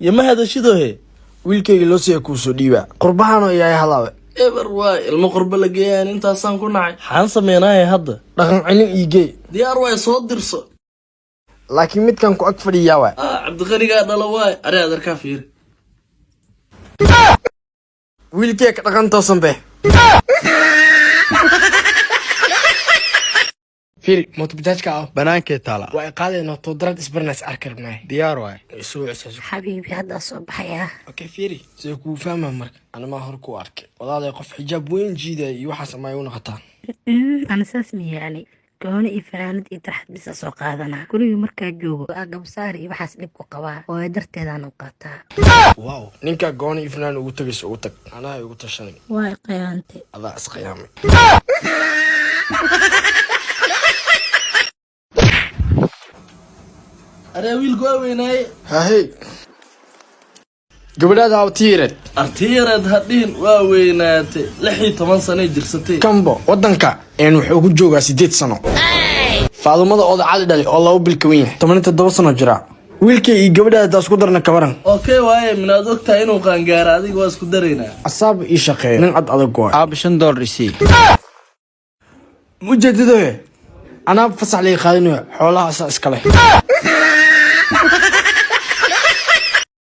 Iyo ma hadashidohe. Wiilkayga loo siiya kuu soo dhiibaa qurbahanoo iyaay hadlaawe. Eber waay, ilmo qurba la geeyaan intaasaan ku nacay. Xaan sameynaaye hadda? Dhaqan celin ii geey. Diyaar waay, soo dirso. Laakiin midkan ku ag fadhiyaa waay. Ah, Cabdiqanigaa dhala waay. Ari adarkaa fiiri. Wiilkee ka dhaqan toosan be? Fiiri, mootobajaajka ah. Banaankee taala. Waa ay qaadayna toodarad isbarnays arki rabnaay. Diyaar waay. Soo cesaaso. Xabiibi, haddaa soo baxayaa. Okay, fiiri, see kuu fahmaa marka animaa hor ku arkay wadaaday qof xijaab weyn jiidaya iyo waxaas ama ay u noqotaa. Ana saas ma yaali, gooni iyo fanaanad iyo tarxad bisa soo qaadanaa. Guriga markaa joogo aa gabsaar iyo waxaas dhib ku qabaa oo darteedaan u qaataa. Wow, ninkaa gooni iyo fanaan ugu tagaysa ugu tag, anaa igu tashanay. Waa qayaante. Adaa isqiyaamay. Aree, wiilku waa weynaaye. Hahey, gabadhaada awtiireed. Artiyareed hadhihin, waa weynaatay, 16 sanay jirsatay. Kambo wadanka een wuxuu ku joogaa 8 sano. Faadumada ooda Cali dhali oo 2 bil ka wen yahay, 17 sano jiraa. Wiilkay iyo gabadhaada hadaa isku darna kabaran. Okay waaye, minaad ogtahay inuu qaangaara? Adiga waa isku daraynaa. Asaaba ii shaqeeya, nin cad adag waay. Aaba, $5 isii. Ujeedadohe, anaa fasax laga qaadanayo, xoolaha asaa iskale.